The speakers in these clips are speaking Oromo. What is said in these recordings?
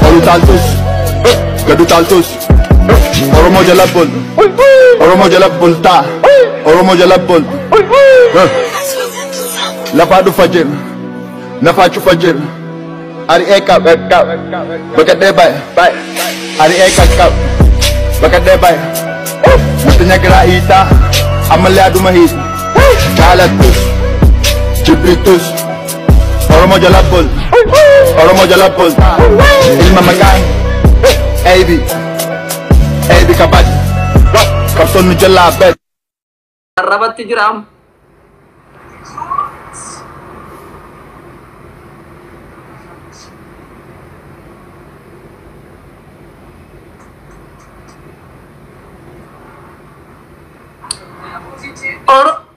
Ol utaaltus, gad utaaltus, Oromoo jala bul, Oromoo jala bultaa, Oromoo jala bul. Lafaa dhufa jira, nafaa cufa jira, ari'ee qab, baqadhee ba'e, ari'ee qaqqab, baqadhee ba'e, Matinya garaa hiitaa, ammallee aduma hiita, jaalattus, jibbitus, Oromoo jala bul, Oromoo jala bul, ilma maqaan, Eebi, Eebi kabaj, qabsoon nu jalaa bed. Arrabatti jira amma.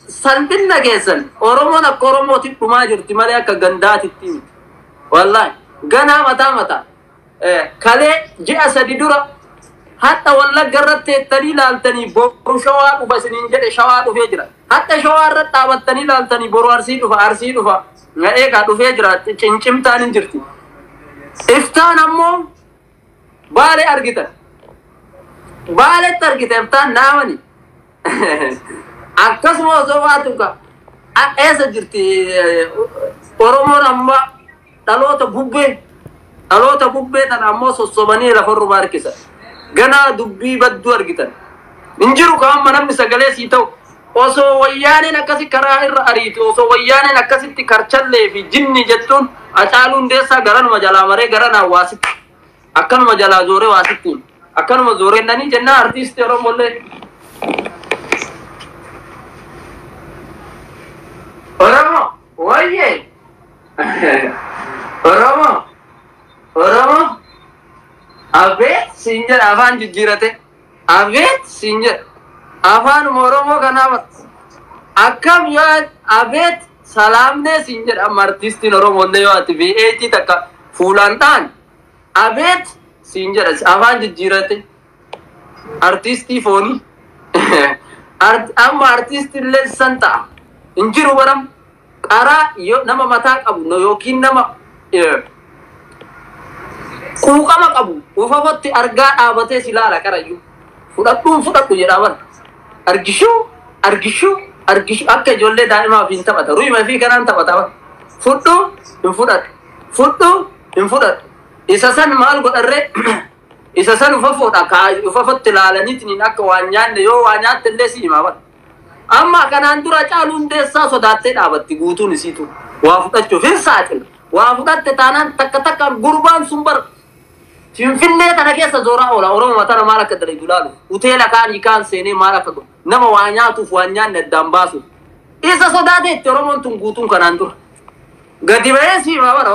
Salphina keessan Oromoon akka Oromootti dhumaa jirti malee akka gandaatitti miti. Wallaahi ganaa mataa mataa. Kalee ji'a 3 dura hatta Wallagga irratti teettanii ilaaltanii boru Shawaa dhufa isiniin jedhe Shawaa dhufee jira. Hatta Shawaa irratti dhaabattanii ilaaltanii boru Arsii dhufa Arsii dhufa. Eegaa dhufee jira cincimtaan hin jirti. Iftaan ammoo Baalee argitan. Baaleetti argite iftaan naamani. Akkasuma osoo baatu ka eessa jirti Oromoon amma dhaloota bubbee tana ammoo sossobanii lafarruma harkisan. Ganaa dubbii badduu argitan. Hin jiru ka amma namni sagalee sii ta'u osoo wayyaaneen akkasi karaa irra ariiti osoo wayyaaneen akkasitti karchallee fi jinni jettuun Hacaaluu Hundeessaa garanuma jalaa maree garanaa waasitti akkanuma jalaa zooree waasitti akkanuma zooree nanii jennaa artiistii Oromollee. Oromo wayyee Oromo Oromo abeet siin jedha afaan jijjiirate abeet siin jedha afaanuma Oromoo kanaaf akkam yoo abeet salaamnee siin jedha amma artiistiin Oromollee yoo ati V8 takka fuulaan ta'an abeet siin jedha afaan jijjiirate artiistii foonii amma artiistillee san ta'a. Hin jiru baram qaraa nama mataa qabu yookiin nama quuqama qabu ufafatti argaa dhaabatee si ilaala qarayyuu fudhadhuun fudhadhu jedhaa bara argishuu argishuu argishuu akka ijoollee daa'imaa ofiin taphata ruyima fi kanaan taphata bara fudhu hin fudhadhu fudhu hin fudhadhu isa san maal godharree isa san ufafoodha ufafatti ilaalaniitiin akka waan nyaanne yoo waa nyaatte illee si himaa bara. Amma kanaan dura Hacaaluu Hundeessaa sodaattee dhaabatti guutuun isiitu waa fudhachuuf hin saaxila. Waa fudhatte taanaan takka takkaan gurbaan sun bara Finfinnee tana keessa zooraa oola Oromoo tana maal akka dalagu ilaalu hoteela kaanii kaan seenee maal akka godhu nama waa nyaatuuf waa nyaanne addaan baasuuf isa sodaateetti Oromoon tun guutuun kanaan dura. Gadi ba'ee siimaa bara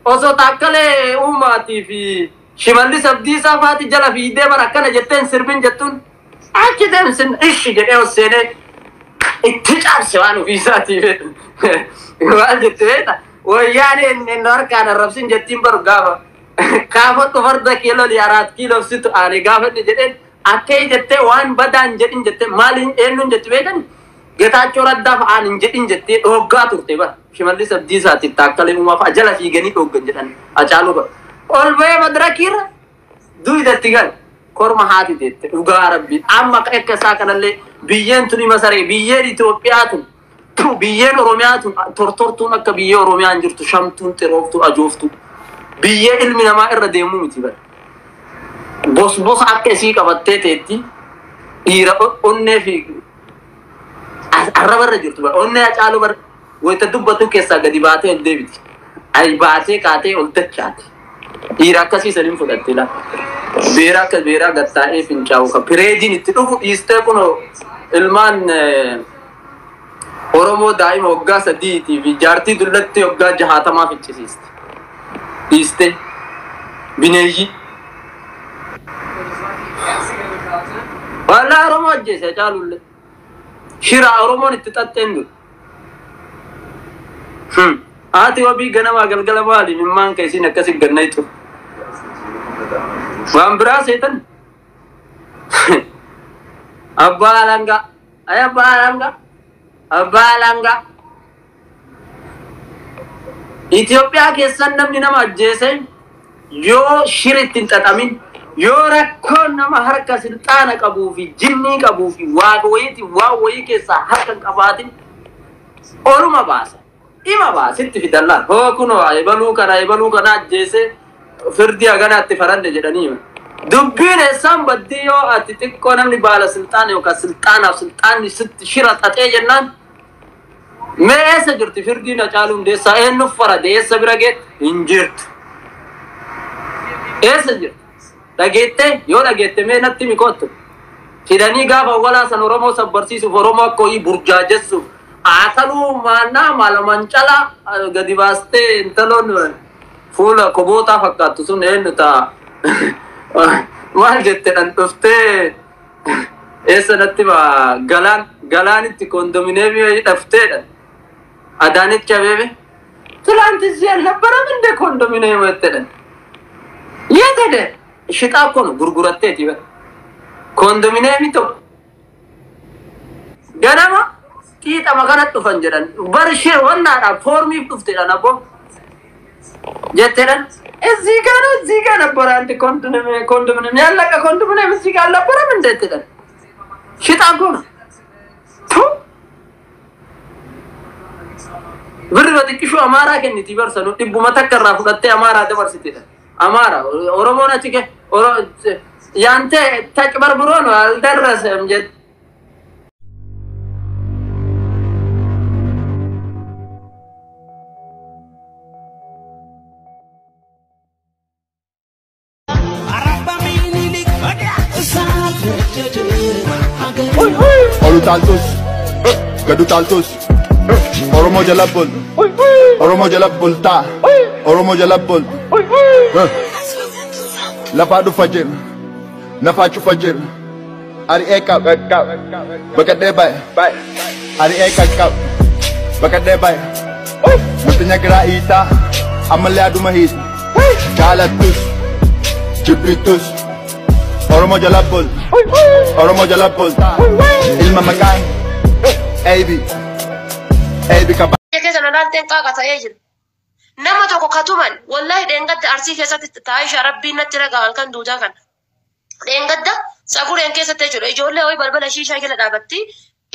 osoo Taakkalee Uumaatii fi Shimallis Abdiisaa faati jala fiidee bara akkana jetteen sirbin jettuun achi deemsin ishi jedhee ol seenee itti cabse waan ofiisaatiif waan jette beekta wayyaaneen inni harkaan arrabsin jettiin baru gaafa kaafadhu farda kiiloo 4 kiiloo situ aane gaafadhu jedheen akkee jettee waan badaan jedhin jettee maaliin eenyuun jetti beekani Getaachoo Raddaa fa'aan hin jedhin jettee dhooggaa turte bara Shimallis Abdiisaatiif Taakkalee Uumaa fa'a jala fiiganii dhooggan jedhan Hacaaluu bara ol ba'ee madirakiirra duwidatti gale. Korma haati deette dhugaa rabbi amma akka isaa kanallee biyyeen tuni masaree biyyeen Itoophiyaa tun biyyeen Oromiyaa tun tortortuun akka biyyee Oromiyaa hin jirtu shamtuun xirooftuu ajooftuu biyyee ilmi namaa irra deemuu miti bara bosbosa akka isii qabattee teetti dhiira onnee fi arraba irra jirtu bara onnee Hacaaluu bara wayita dubbatu keessaa gadi baatee ol deebiti ay baatee kaatee ol dachaate dhiira akkasii saniin fudhatte laa. Beeraa akka beeraa gattaa'ee fincaa'u kan pireediin itti dhufu dhiistee kun ilmaan Oromoo daa'ima waggaa 3 fi jaartii dullatti waggaa 60 ficcisiisti. Dhiistee bineeyyii. Wallaa Oromoo ajjeese Hacaaluullee. Shira Oromoon itti xaxxeen dura. Haati wabii ganamaa galgala maali mimmaan ka isiin akkasi gannaytu. Waan biraa seetan. Abbaa alangaa. Ay abbaa alangaa. Abbaa alangaa. Itoophiyaa keessan namni nama ajjeese yoo shiritti hin xaxamin, yoo rakkoon nama harka silxaana qabuu fi jinnii qabuu fi waaqa wayiiti waan wayii keessaa harka hin qabaatin oluma baasa. Ima baasitti fidallaan. Hoo kunoo ebaluu kana ebaluu kana ajjeese firdii haganaatti faranne jedhanii. Dubbiin eessaan baddii yoo ati xiqqoo namni baala silxaana yookaan silxaanaaf silxaanni sitti shira xaxee jennaan mee eessa jirti firdiin Hacaaluu Hundeessaa eenyuuf farade eessa bira geette hin jirtu. Eessa jirti? Dhageettee yoo dhageette mee natti himi kottu. Fidanii gaafa awwalaa san Oromoo sabbarsiisuuf Oromoo akka hojii burjaajessuuf haasaluu maannaa maala mancalaa gadi baastee intaloon fuula kobootaa fakkaattu sun eenyu ta'a? Maal jette dhan dhuftee eessa natti galaan galaanitti kondomineemii dhafteedha. Adaanech Abeebee ትላንት እዚህ አልነበረም እንደ ኮንዶሚኒየም ወጥተን የት ሄደ? ሽጣ እኮ ነው ጉርጉረቴት ይበል ኮንዶሚኒየም tokko ganama xiixama kanatti dhufan jedhan bar ishee wannaadha foormiif dhufte jedhan abbo jetteedhan እዚህ ጋር ነው እዚህ ጋር ነበረ አንድ ኮንዶሚኒየም ኮንዶሚኒየም ያለቀ ኮንዶሚኒየም እዚህ ጋር አልነበረም እንደ ትለን ሽጣ እኮ ነው ብር በጥቂሹ አማራ kenniti barsanu dhibbuma takka irraa fudhattee amaaraa dabarsitedha. Amaara Oromoon achi ያንተ ተጭበርብሮ ነው አልደረሰም ጀ Ol utaaltus gad utaaltus Oromoo jala bul Oromoo jala bultaa Oromoo jala bul lafaa dhufa jira nafaa cufa jira ari'ee qab baqadhee ba'e ari'ee qaqqab baqadhee ba'e Matinya giraa hiitaa ammallee aduma hiita jaalattus jibbitus Oromoo jala bul Oromoo jala bultaa ilma maqaan AB AB kaba Biyya keessa lolaalteen qaaqa ta'ee jira. Nama tokko katuman wallahi dheengadda Arsii keessatti taa'isha rabbiin natti ragaa halkan duudaa kana. Dheengadda sagureen keessatti jechuudha. Ijoollee wayii balbala shiishaa jala dhaabatti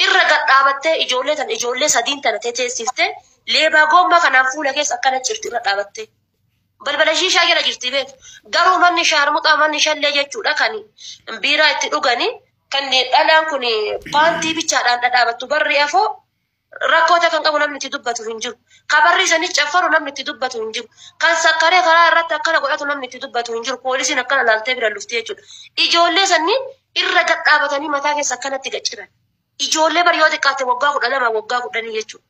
irra gad dhaabattee ijoollee tan ijoollee sadiin tana teteessiftee leebaa gommaa kanaan fuula keessa akkana jirti irra dhaabattee. Balbala shiishaa jala jirti beeku. Garuu manni shaarmuxaa manni shallee jechuudha kan biiraa itti dhuganii kan dhalaan kun paantii bichaadhaan dhadhaabattu barri afoo rakkoota kan qabu namni itti dubbatu hin jiru. Kabarri isaanii caffaru namni itti dubbatu hin jiru. Kan sakkaree karaa irratti akkana godhatu namni itti dubbatu hin jiru. Poolisiin akkana laaltee bira lufti jechuudha. Ijoollee sanii irra gad dhaabatanii mataa keessa akkanatti gad ciran. Ijoollee bari yoo xiqqaate waggaa 12 waggaa 10 jechuudha.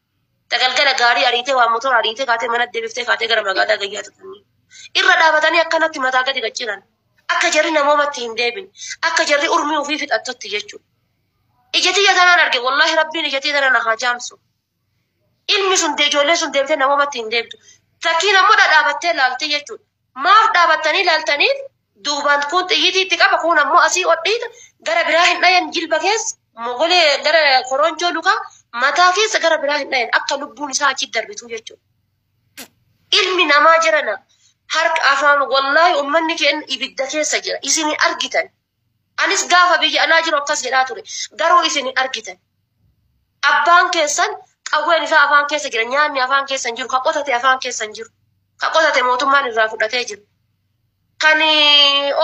Tagalgala gaarii ariitee waa motora ariitee kaatee mana deebiftee kaatee gara magaalaa gayyaa tutanii. Irra dhaabatanii akkanatti mataa gadi gad ciran. Akka jarri namoomatti hin deebine. Akka jarri urmii ofii fixattutti jechuudha. Ija tiyya tanaan arge wallahi rabbiin ija tiyya tanaan haa jaamsu. Ilmi sun ijoollee sun deebitee namoomatti hin deebitu. Fakkiin ammoo dhadhaabattee laalti jechuudha. Maaf dhaabattanii laaltaniif duubaan kun xiyyitii itti qaba kun ammoo asii odhiita gara biraa hin dhayan jilba keessa mogolee gara koronjoo lukaa mataa keessa gara biraa hin dhayan akka lubbuun isaa achi darbitu jechuudha. Ilmi namaa jirana harka afaan wallahi uummanni keenya ibidda keessa jira isin argitan. Anis gaafa biyya alaa jiru akkas jedhaa ture. Garuu isin argitan. Abbaan keessan qawween isaa afaan keessa jira. Nyaanni afaan keessa hin jiru. Ka qotate afaan keessa hin jiru. Ka qotate mootummaan irraa fudhatee jiru. Kan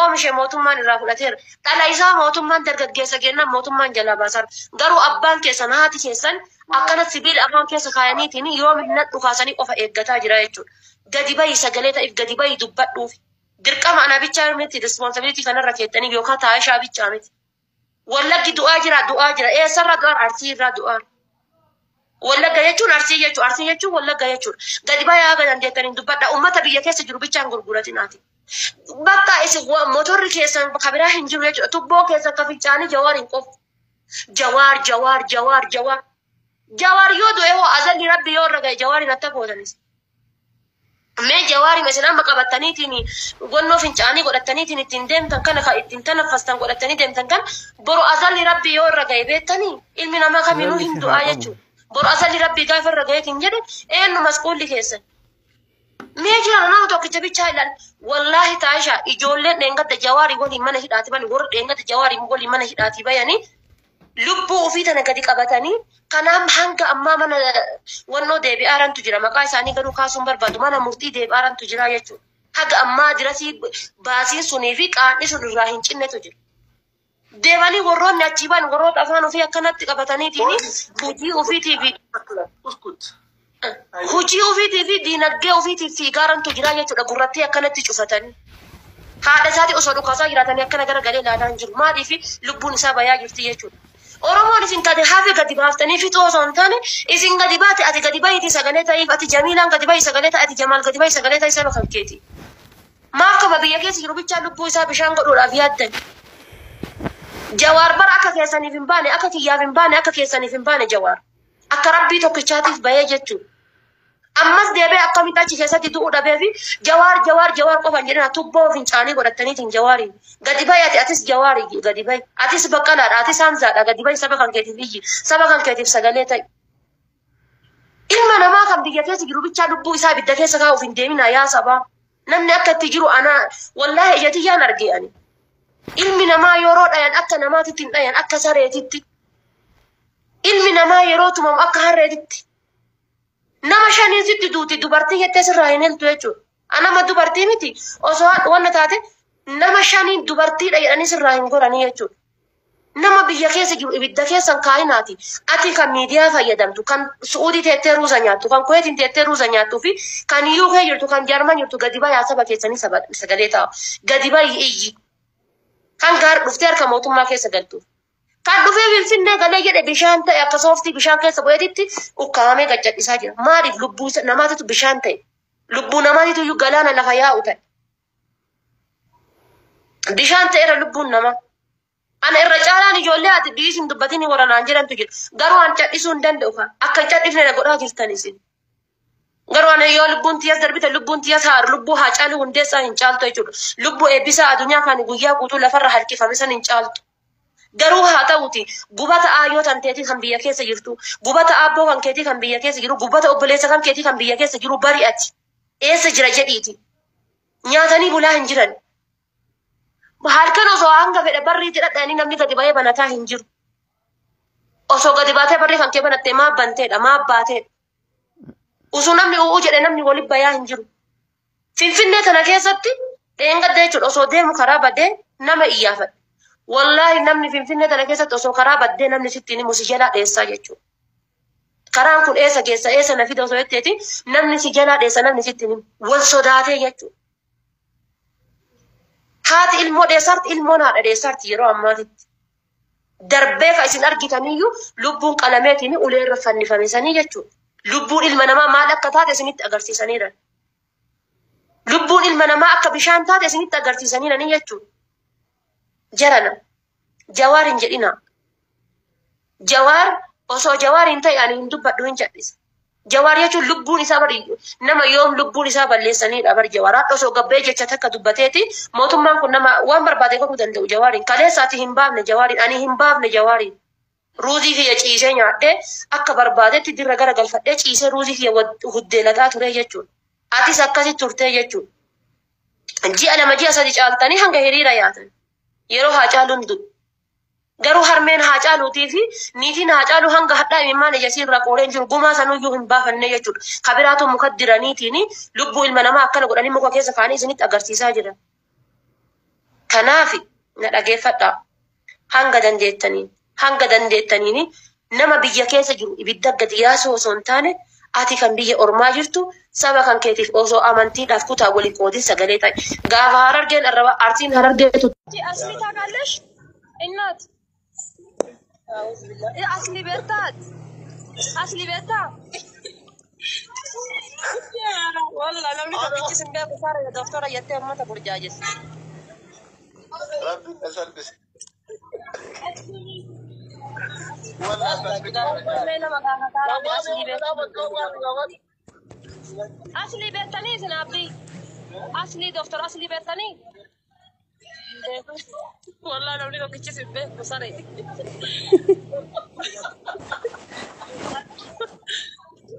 oomishe mootummaan irraa fudhateera. Dhala isaa mootummaan dargaggeessa kennan mootummaan jalaa baasaa. Garuu abbaan keessan haati keessan akkana sibiila afaan keessa kaayaniitiin yoo miidhina dhukaasanii qofa eeggataa jira jechuudha. Gadi bahi sagalee ta'eef gadi bahi dubbadhuufi. Dirqama ana bichaa miti responsibility kanarra keettanii yookaan taa'ishaa bichaa miti. Wallaggi du'aa jira du'aa jira eessarraa du'aa Arsii irraa du'aa. Wallagga jechuun Arsii jechuudha Arsii jechuun Wallagga jechuudha. Gadi bayaa haga dandeettaniin dubbadha uummata biyya keessa jiru bichaan gurguratinaati. Bakka isin motorri keessan kabiraa hin jiru jechuudha. Tubboo keessan ka fincaanii Jawaar hin qofu. Jawaar Jawaar Jawaar Jawaar. Jawaar yoo du'e hoo azalli rabbi yoo irra ga'e Jawaariin atta gootanis. Mee Jawaariin isin amma qabattaniitiin gonnoo fincaanii godhattaniitiin ittiin deemtan kana kan ittiin tanaffastan godhattanii deemtan kan boru azalli rabbi yoo irra ga'e beektanii ilmi namaa kaminuu hin du'aa jechuudha. Boru azalli rabbi gaafa irra ga'eetiin jedhe eenyu masquulli keessan. Mee jira nama tokkicha bichaa ilaali. Wallaahi taashaa ijoolleen dheengadda Jawaarii waliin mana hidhaati bani, warri dheengadda Jawaarii waliin mana hidhaati bayanii lubbuu ofii tana gadi qabatanii kanaaf hanga ammaa mana wannoo deebi'aarantu jira. Maqaa isaanii garuu kaasuun barbaadu, mana murtii deebi'aarantu jira jechuudha. Haga ammaa dirasii baasiin sunii fi qaanni sun irraa hin cinnetu jira. Deemanii warroonni achii ba'an warroota afaan ofii akkanatti qabataniitiin hojii ofiitii fi hojii ofiitii fi diinagdee ofiitiif fiigaarantu jira jechuudha, gurrattii akkanatti cufatanii. Haadha isaatii osoo dhukaasaa jiraatanii akkana gara galee ilaalaa hin jiru. Maaliif? Lubbuun isaa bayaa jirti jechuudha. Oromoon isin gadi hafe gadi baaftanii fixuu osoo hin taane, isin gadi baate, ati gadi bahiitii sagalee ta'iif, ati Jamiilaan gadi bahi sagalee ta'i, ati Jamaal gadi bahi sagalee ta'i saba kan keeti. Maaf kama biyya keessa jiru bichaa lubbuu isaa bishaan godhuudhaaf yaaddan? Jawaar bara akka keessaniif hin baane, akka kiyyaaf hin baane, akka keessaniif hin baane Jawaar. Akka Rabbii tokkichaatiif bahee jechuudha. Ammas deebi'ee akkamitti achi keessatti du'uu dhabee fi Jawaar, Jawaar, Jawaar qofan jedhina tubboo fincaanii godhataniitiin Jawaariin. Gadi bahi ati, atis Jawaari gadi bahi. Atis Baqqalaadha, atis Hamzaadha, gadi bahi, saba kan keetiif iyyi. Saba kan keetiif sagalee ta'i. Ilma namaa kan biyya keessa jiru bichaa lubbuu isaa ibidda keessa kaa'uuf hin deemina yaa sabaa. Namni akka itti jiru ana wallaahi ija tiyyaan arge ani. Ilmi namaa yeroo dhayan akka namaatitti hin dhayan, akka sareetitti. Ilmi namaa yeroo tumamu akka harreetitti. Nama shaniin sitti duuti, dubartii jettee sirraa hin hiltu jechuudha. Anama dubartii miti, osoo wanna taate nama shaniin dubartiidha jedhanii sirraa hin goranii jechuudha. Nama biyya keessa jiru ibidda keessan kaayinaati. Ati kan miidiyaa fayyadamtu, kan Su'uudii teettee ruuza nyaattu, kan Kuweetiin teettee ruuza nyaattuu fi kan UK jirtu, kan Jarman jirtu, gadi bayaa saba keessanii sagalee ta'a. Gadi bayi iyyi. Kan gaar dhuftee harka mootummaa keessa galtu. Kan dhufee Finfinnee galee jedhe bishaan ta'e, akka sooftii bishaan keessa bu'eetitti ukkaamamee gaccadhisaa jira. Maaliif? Lubbuu namaatitu bishaan ta'e? Lubbuu namaatitu iyyuu galaana lafa yaa'u ta'e. Bishaan ta'eera lubbuun namaa. Ana irra caalaan ijoollee ati dhiis hin dubbatin warra naan jedhantu jira. Garuu an cadhisuu hin danda'u kaa. Akka hin cadhifne na godhaa jirtan isin. Garuu ana yoo lubbuun tiyas darbite, lubbuun tiyas haa lubbuu haa caalu Hundeessaa hin caaltu jechuudha. Lubbuu Eebbisaa Addunyaa kan guyyaa guutuu lafarra harkifame san hin caaltu. Garuu haa ta'uti, gubata aayyoo tan teetii kan biyya keessa jirtu, gubata aabboo kan keetii kan biyya keessa jiru, gubata obboleessa kan keetii kan biyya keessa jiru bari ati. Eessa jira jedhiiti. Nyaatanii bulaa hin jiran. Halkan osoo hanga fedhe barriitti dhadhanii namni gadi ba'ee banataa hin jiru. Osoo gadi baatee barrii kan kee banattee maa banteedha, maa baateedha? Osoo namni u'uu jedhe namni walitti bayaa hin jiru. Finfinnee tana keessatti dheengadda jechuudha, osoo deemu karaa badee nama iyyaafadhe. Wallaahi namni Finfinnee tana keessatti osoo karaa baddee namni sitti himu si jalaa dheessaa jechuudha. Karaan kun eessa geessa, eessa na fida osoo jetteeti namni si jalaa dheessa, namni sitti himu. Wal sodaatee jechuudha. Haati ilmoo dheessaarti, ilmoon haadha dheessaarti yeroo ammaatitti. Darbee kan isin argitaniyyuu lubbuun qalameetiin ulee irra fannifame sanii jechuudha. Lubbuun ilma namaa maal akka taate isinitti agarsiisaniira. Lubbuun ilma namaa akka bishaan taate isinitti agarsiisaniirani jechuudha. Jarana Jawaar hin jedhina. Jawaar osoo Jawaar hin ta'e ani hin dubbadhu, hin cadhisa. Jawaar jechuun lubbuun isaa bari nama yoom lubbuun isaa balleessanidha bari Jawaar. Hadha osoo gabbee jecha takka dubbateeti mootummaan kun nama waan barbaade godhuu danda'u Jawaariin. Kaleessaati hin baafne Jawaariin, ani hin baafne Jawaariin. Ruuzii kiyya ciisee nyaadhee akka barbaadetti dirra gara galfadhee ciisee ruuzii kiyya huddeelataa ture jechuudha. Atis akkasi turtee jechuudha. Ji'a 2, ji'a 3 caaltanii hanga hiriira yaatan. Yeroo Haacaaluun du'u. Garuu harmeen Haacaaluutii fi niitiin Haacaaluu hanga hadhaa imimmaan ija isiirraa qooreen jiru, gumaa sanuyyuu hin baafanne jechuudha. Kabiraatu muka diraniitiin lubbuu ilma namaa akkana godhanii muka keessa kaa'anii isinitti agarsiisaa jiran. Kanaaf na dhageeffadhaa. Hanga dandeettaniin, hanga dandeettaniin nama biyya keessa jiru ibidda gadi yaasuu osoo hin taane, ati kan biyya ormaa jirtu saba kan keetiif osoo amantiidhaaf kutaa walii qoodin sagalee ta'i. Gaafa Harargeen arraba Arsiin Harargeetu Asli ታውቃለሽ? እናት አስሊ ቤታት አስሊ ቤታ Walla namni tokkichi sin beeku saara doktora jettee uummata burjaajesse. Rabbiin na salphise. Wallahi Mee nama gaafataa asli beektu. Asli beektanii isin abdii? Asli doktor Asli beektanii? Walla namni tokkichi sin beeku saree.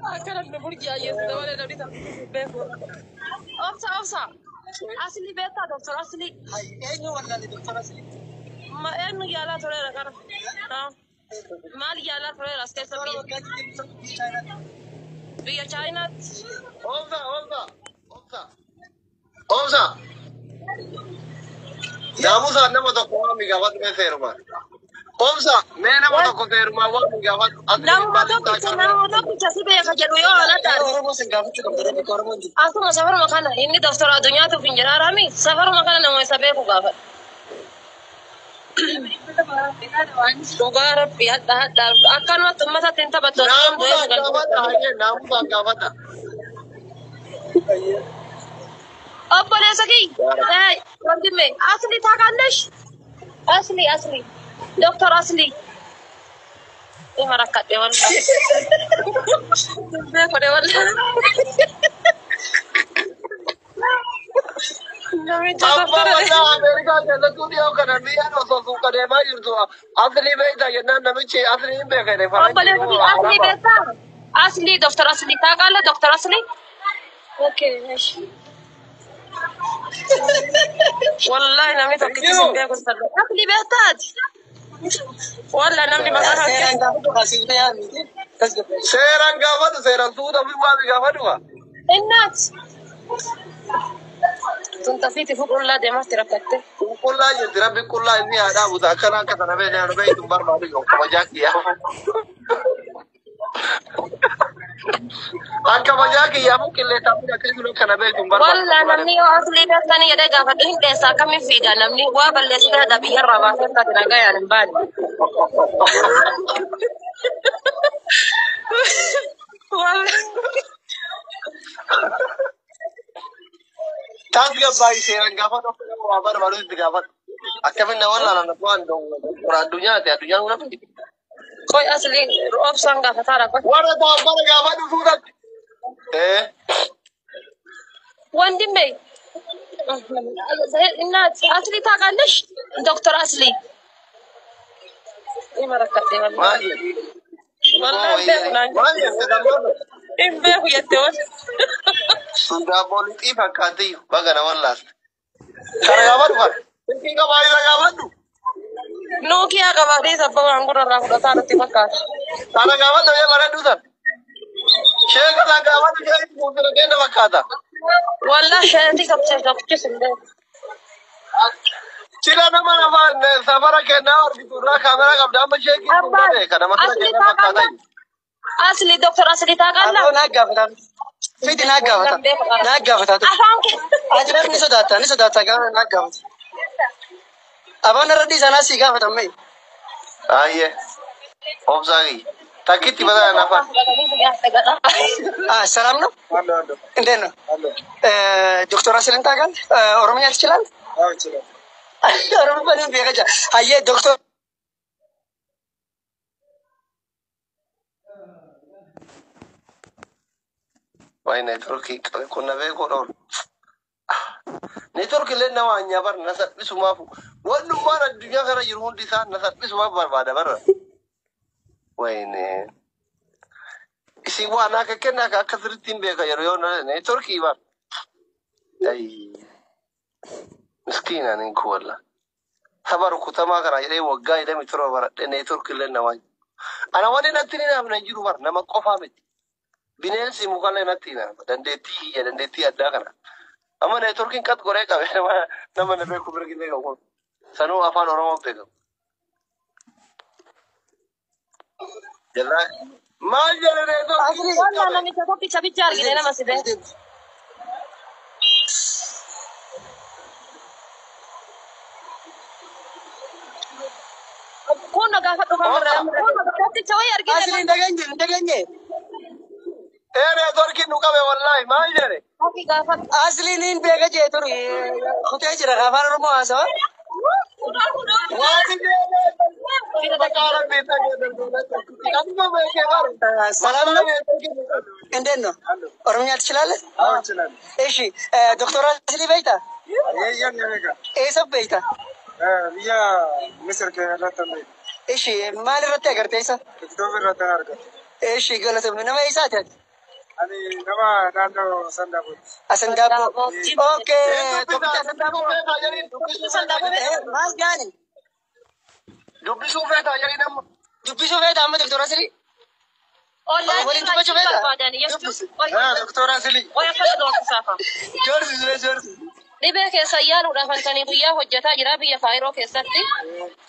Akkana nu burjaayeessu malee namni tokko beeku. Obsa obsa. Asli beektaa doktor Asli. Eenyu wallaalle doktor Asli? Ma eenyu yaalaa tureera kana? Maal yaalaa tureera as keessa Doktora biyya waggaa 27 biyya Chaayinaatti. biyya Chaayinaatti? Obsa, obsa, obsa. Obsa. Naamusaan nama tokko waan gaafadhu mee seerumaan. Obsa, mee nama tokko seerumaan waan gaafadhu. Asli Namuma tokkicha namuma tokkicha si beeka jedhu yoo alatti Ee arge. Oromoo sin gaafachuu qabda rabbi ka Oromoon jiru. Asuma safaruma kana inni doktora addunyaatuuf hin jedhaarami safaruma kana nama isa beeku gaafadha. Dhugaa rabbi hadha hadha akkanumatti uummatatti hin taphattu akkam du'ee Naamusaan gaafadha, sagal. hayyee naamusaan gaafadha. Obboleessa kiyya ወንድሜ አስሊ ታውቃለሽ? አስሊ አስሊ ዶክተር አስሊ ይመረካጤ ወላ ቤኮ ወላ namicha Amma doktora walaa Ameerikaa keessattuu dhiyoo kana biyyaan osoo suuqa deemaa jirtu asli beekta jennaan namichi asli hin beekne faranjii obboleessa moo kiyya አስሊ araba. beektaa? አስሊ ዶክተር አስሊ ታውቃለህ? ዶክተር አስሊ okay እሺ wallahi namni Hin tokkichi sin jiru. beeku sallu asli beektaati walla namni maqaa kan Seeraan gaafadhu kaasifte yaa miti. Tasgabbeessi. Seeraan gaafadhu seeraan suuta fi waan gaafadhu. እናት tuntafiiti fuqullaa deemaatti rakkatte Qullaa jirti rabbi qullaa inni haa dhaabuta akkana akka sana beekne anu beektu hin barbaadu yoo kabajaa kiyyaa. Akka kabajaa kiyyaa qilleensaan fi akka jiru kana beektu hin barbaadu. Walla namni yoo aslii beektanii jedhee gaafadhu hin dheessa akkamiin fiiga namni waa balleessitee haadha biyyarraa baasee taate nagayaan hin baane. Walla Tasgabbaa'ii seeraan gaafadhu akka nama waa barbaadu itti gaafadhu. Akkamiin nama laalan waan addunyaati addunyaan una fiti. qoy aslii obsaan gaafataara qoy. Warra taabbara gaafadhu suutatti. Ee ወንድሜ እናት አስሊ ታውቃለሽ? ዶክተር አስሊ ይመረከቴ ወላ maal jedhu? ወላ hin beeku naan Maal jette dammoota? hin beeku jette wal. Sun daabboon lixii fakkaatti baga nama laaste. Kana gaafadhu kana. Silkii qabaa isa gaafadhu. Nuukiyaa qabaatee sababa waan gurrarraa fudhataa nutti fakkaata. Kana gaafadhu yoo bareeddu san. Sheeka san gaafadhu sheekni fuuldura keenya fakkaata. Wallah sheetii qabsiif tokkichis hin beeku. Cina nama afaan safara kennaa argitu irraa kaameraa qabda amma sheekiin kun Abbaan bade kana makana asli kennaa fakkaata. ታውቃለህ? አስሊ ዶክተር አስሊ ታውቃለህ? Aboo naa gaafata. Fidi naa gaafata. Wallah beeku qaba. Naa gaafata. Afaan kee Ati namni ni sodaata ni sodaata gaafa naa gaafata. Abaan irra dhiisanaa si gaafatan mee. Ayyee obsaa kiyya. Takkitti badaa nafan. ሰላም ነው? እንዴት ነው? ዶክተር አስልን ታውቃለህ? ኦሮምኛ ትችላለህ? ኦሮሞ በደንብ beeka hayyee ዶክተር Wayi neetworkii qabe kun na beekuu dhoolu. Neetworkii illee nama anyaa bara na salphisumaaf wannummaan addunyaa kana jiru hundi isaa na salphisumaaf barbaada bara. Wayne isin waan akka kennaa akka akka sirriitti hin beeka yeroo yoo neetworkii bara. Ayii miskiina niin kun walla. Saba rukutamaa kana jedhee waggaa 27 baradhee neetworkii illee nama. Ana wanni natti hin hafne hin jiru bara nama qofaa miti. Bineensi mukallee natti hin hafa dandeettii kiyya dandeettii addaa kana. Amma neetworkiin qat godhee qabe nama nama na beeku bira gillee qabu. Sanuu afaan Oromoo beekamu. Jallaa maal jedhe neetworkiin Asli Wallah qabe? namicha tokkicha bicha argine nama si beeku. Kun gaafadhu kamarraa Obsa. tokkicha wayii argine Asli hin dhageenye hin dhageenye. Ee neetworkiin nu qabe wallaahi maal jedhe? Ati gaafadhu. Asli niin beeka jee ture kutee jira afaan Oromoo haasawa. Waan jedhe maqaa rabbii ta'e Anuma beekee bara. ሰላም Maqaa ነው? neetworkiin nu qabe. እንዴት ነው? ኦሮምኛ ትችላለህ? እሺ ዶክተር አስሊ በይታ eessa beeyta? እሺ maal irratti agarte isa? እሺ galatoomi nama eessaati ati? Ani nama naannoo Sandaabooti. Asandaaboo. Okay. Tokkicha Dubbisuu Asandaaboo. feetaa jedhiin dubbisuu feetaa. Maal gaani? Dubbisuu feetaa jedhiin amma. Dubbisuu feeta amma Doktor Asili? Online Waliin irraa dubbachuu feeta? barbaadani jechuun Dubbisi. Doktora Asilii. qoya kana doorsisafa. Joorsi sule joorsi. Dhibee keessan yaaluudhaaf halkanii guyyaa hojjetaa jira biyya Kaayiroo keessatti.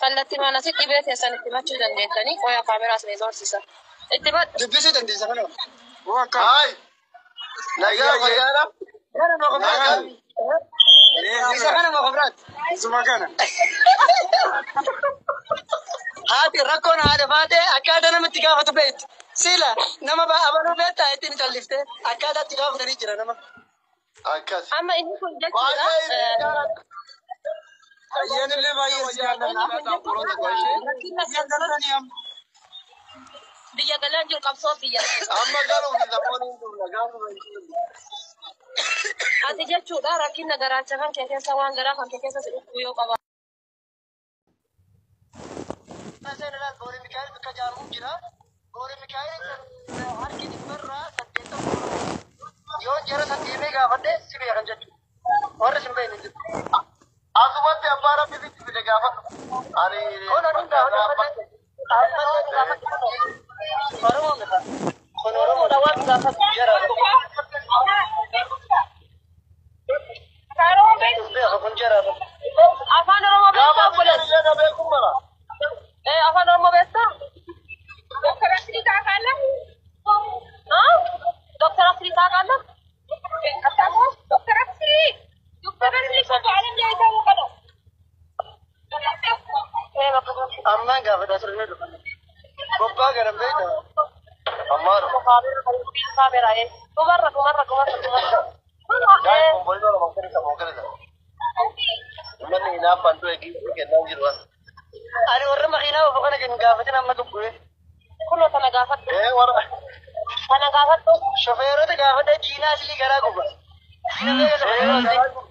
Kallattii maanasi dhibee keessan itti machuu dandeettanii qoya kaameraas ni doorsisa. Itti madhu. Dubbisuu dandeessa kana. Akka. Hayi. Nagaa fayyaadha. Kana moo Nagaa. kobraati? Isa kana moo kobraati? Isuma kana. Haati rakkoon haadha faatee akkaataa namatti gaafatu beekti. Sila nama abaluu beektaa ittiin calliftee akkaataa itti gaafatanii jira nama. Akkas. Amma inni kun jechuudha. Baay'ee isin jaalladha. Ayyaan illee baay'ee si jaalladha. Rakkina biyya galaan jiru qabsoo biyya. Amma garuu namoonni hin dhumna gaafuma hin dhumna. Ati jechuudha rakkina garaacha kan kee keessa waan garaa kan kee keessa si dhukkubu yoo qabaate. Seenalaan Boole Mikaa'el bakka jaamuun jira. Boole Mikaa'el harki dhibbarraa 80 yoo jara san deemee gaafadhe si beekan jechuudha. Warri sin beekne jiru. Asumatti abbaa rabbi sitti fide gaafadhu. Ani Kun oduun gaafadhe ammallee gaafadhe. Oromoo miti. Kun Oromoo Oromoodha waan gaafatu. jara. Beeka kun jara. Afaan Oromoo beektaa gaafa obboleessa? illee na beekun mala. Afaan Oromoo beektaa? Doktor Asrii ታውቃለህ? ዶክተር አስሪ ታውቃለህ? ዶክተር አስሪ ዶክተር አስሪ እኮ በዓለም ላይ የታወቀ ነው። Ammaan gaafadha asirra dhufa. Bobbaa garan beektaa? Ammaadha. Dhumarra dhumarra dhumarra dhumarra. Gaa'e bombolii nama kenna kenna. Namni hinaaffaan du'e kennaa jiru. Ani warra makiinaa ofu kana hin gaafatin amma dubbue. Kunoo tana gaafadhu. Ee warra. Tana gaafadhu. Shofeerota gaafadha diinaa asilii garaa guba. Diina beeka shofeerota asilii.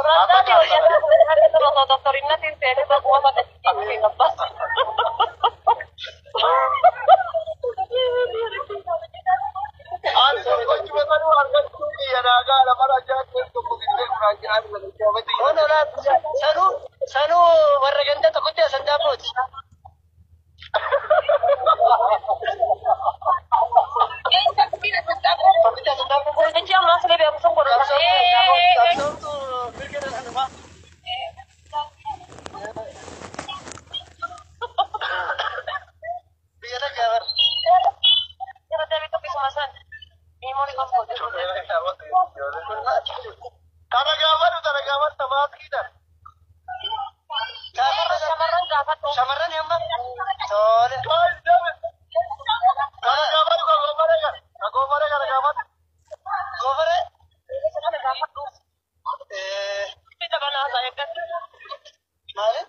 Rasaati hojjetaa harka saba osoo doktorinnatiin seenee bakka bakka itti gabbas. Ani tokko jibatanii argachuu kiyya naagaa lafa rajaa keessa tokko giddee gurraacha ani Kun olaa sanuu sanuu warra ganda tokkotti asandaabbooti. Tokkitti asandaabbo kun Gurbichi ammaa siree beeku sun godhata. qabsoomtu mirga dhala namaa. Biyya nagaa bara. Irra deebii tokkisuma san. Miimoon qas godhe. Kun maal? Kana gaafadhu tana gaafadhu maaskiidha. Shamarran gaafadhu. Shamarran amma tole. Kana gaafadhu kan goofaree kana. Kan goofaree kana gaafadhu. Goofare. Kana gaafadhu. Bita banaa isaa eeggatti. Maali?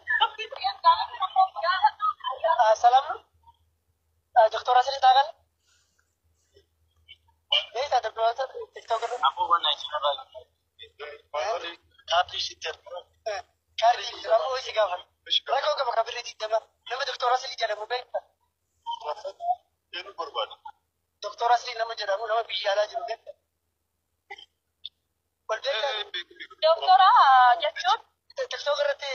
ሰላም ነው? ዶክተር አስሊ ታውቃለህ? ቤታ ዶክተር አስሊ ቲክቶክ ላይ ካርዲ ammoo si gaafan. Rakkoo qaba kan birrii 20 nama Doktor Aslii jedhamu beekta. Doktor Aslii nama jedhamu nama biyya alaa jiru beekta. Wal beektaa? Doktora jechuun TikTok irratti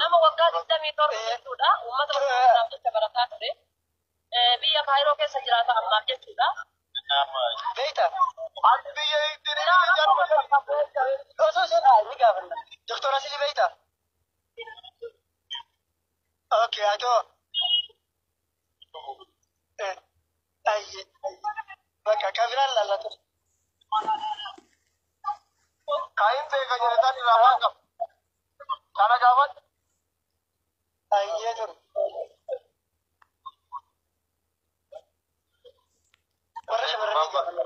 nama waggaa 27 jechuudha. Uummata Oromootiif jecha barataa ture. Biyya Kaayiroo keessa jiraata ammaaf jechuudha. beekta. Ati biyya ittiin jarma. Osoo isheen ni gaafanna. Doktor Aslii beekta? Okay, atoo. Ayye. Bakka kameraan laallaa ture. Kaayin beeka jedhetan irraa waan qabu. Kana gaafadhu. Ayyee ture. Warra shamarranii gaafanna.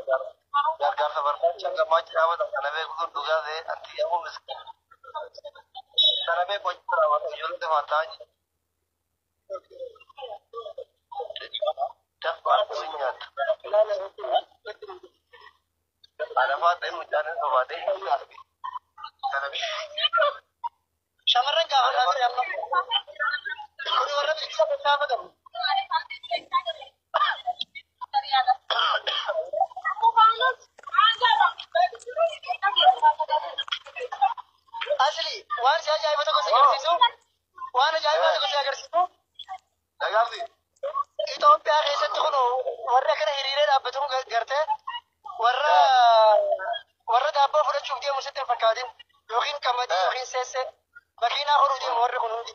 Gargaarsa barbaacha gammachuu dhaabata kana beeku sun dhugaa ta'e anti yaa'u miskiina. Kana beeku hojii raawwatu ijoollee tafaataa jiru. Dafqa sun nyaata. Alafaa ta'e mucaan hin sobaatee hin arge. Kana beeku. Shamarran gaafannaa ture amma. Kun warra bilisa gaafatamu. Waan si ajaa'iba tokko si agarsiisu. Waan ajaa'ibaa tokko si agarsiisu. Nagaafti. Itoophiyaa keessatti kun warra akkana hiriiree dhaabbatu kun gartee warra warra daabboo fudhachuuf deemu sitti hin fakkaatin yookiin qamadii yookiin seessee makiinaa horuu deemu warri kun hundi.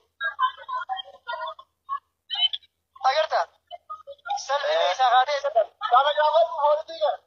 Agarta? Salphina isaa kaatee isa darbe. Kana gaafadhu poolisii kana.